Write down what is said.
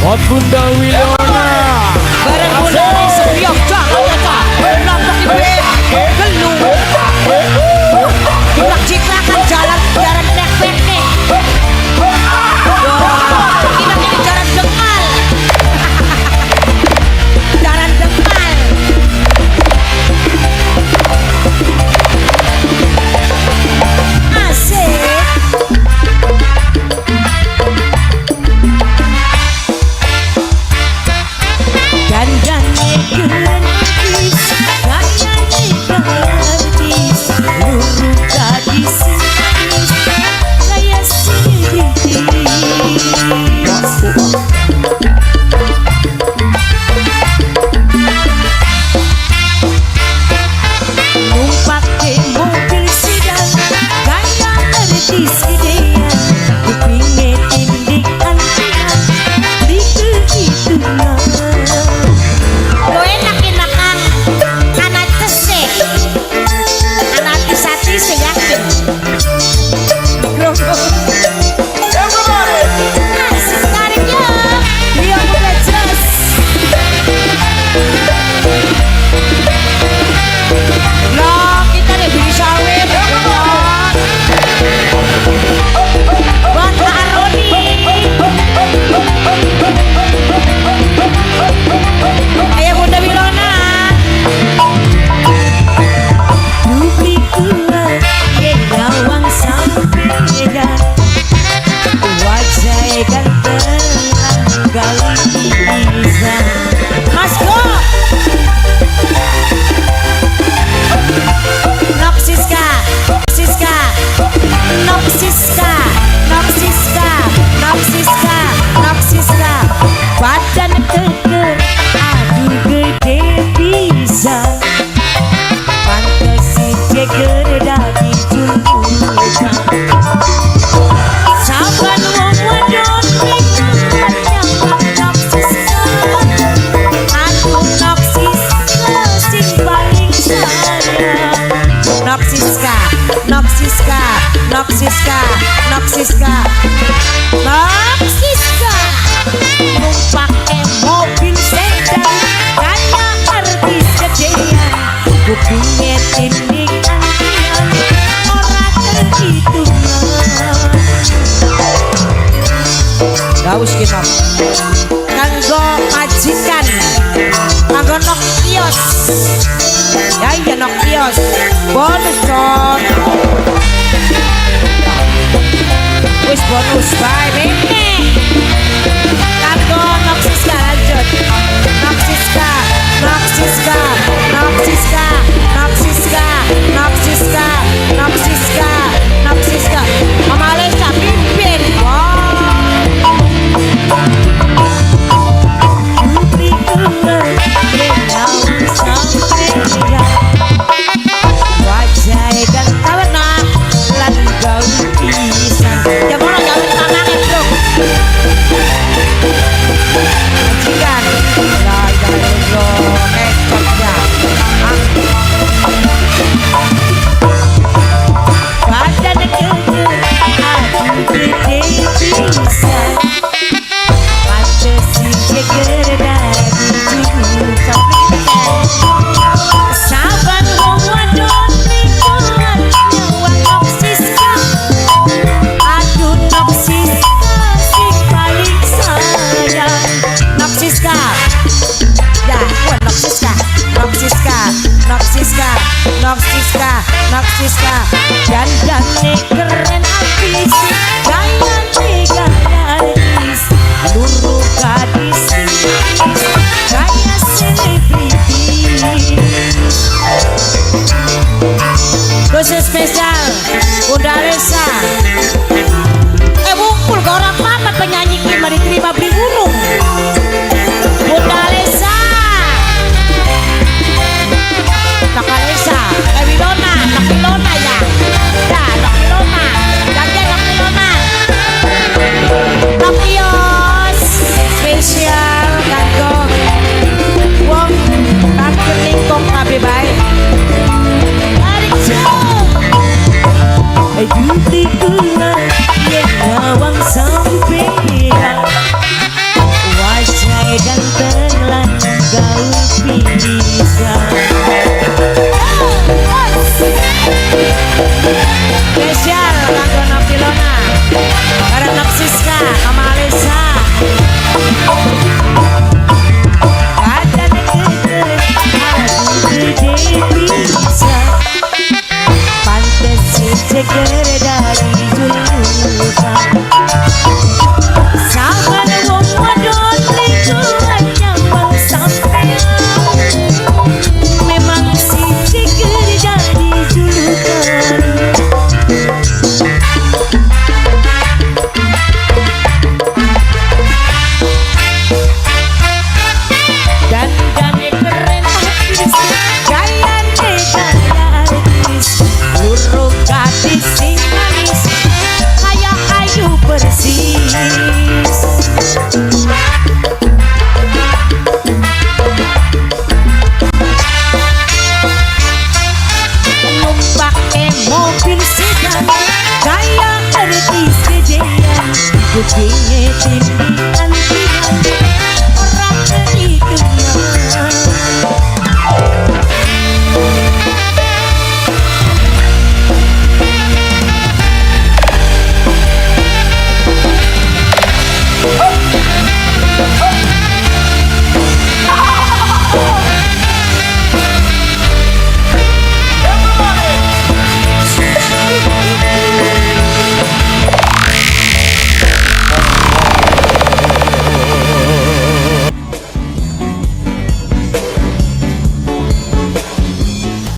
Buat Bunda Wilona. Bareng Bunda Sepiok Jakarta. Nampak ibu gelu. Jibrak ciprakan jalan jalan nek nek. Kita ini jalan dengal. Jalan dengal. Asik. Dandane gendis, gayane gadis, luru gadis kaya sidis. Numpake mobil sedan, gaya artis gedean, kupinge tindik antian, di kehitungan. Lo enak-enak kang, anak tesih, anak artis-artis yakin. Asik tarik ya, iya udah jelas. Lah kita nih beli sawit, buat Kak Aroni. Ayo Bunda Wilona. Dubli kuat, yen nyawang sampeyan. Wajah ganteng galisan. Mas Go. Nok Siska, Siska, Nok Siska, Nok Siska, Nok Siska, Nok Siska. Badan keker, aduh gede bisa. Pantes si jeger dadi julukan. Saban wong wadon mikuat nyawang Nok Siska. Aduh Nok Siska sing paling sayang. Nok Siska, Nok Siska, Nok Siska, Nok Siska, Nok Siska. Numpake mobil sedan, kaya artis gedean, kupinge tindik antian, ora terhitungan. Gaus kita. Kanggo majikan, kanggo nok kios. Ya iya nok kios. Bonus con. Wis bonus bye bebe. Kanggo nok Siska lanjut. Nok Siska, Nok Siska, Nok Siska, Nok Siska, Nok Siska, Nok Siska, Nok Siska. Mama Alesa pimpin. Wow. Putri kuat, nyawang sampeyan. Wajah ganteng lan gaul pisan. Ya mono gawe tangange, Bro. Majikan. La ilaha illallah, kecot ya. Ah. Badan keker, aduh gede pisan. Pantes si jeger dadi julukan. Saban wong wadon mikuat nyawang Nok Siska. Aduh Nok Siska sing paling sayang. Nok Siska. Ya, wah Nok Siska, Nok Siska, Nok Siska, Nok Siska, Nok Siska.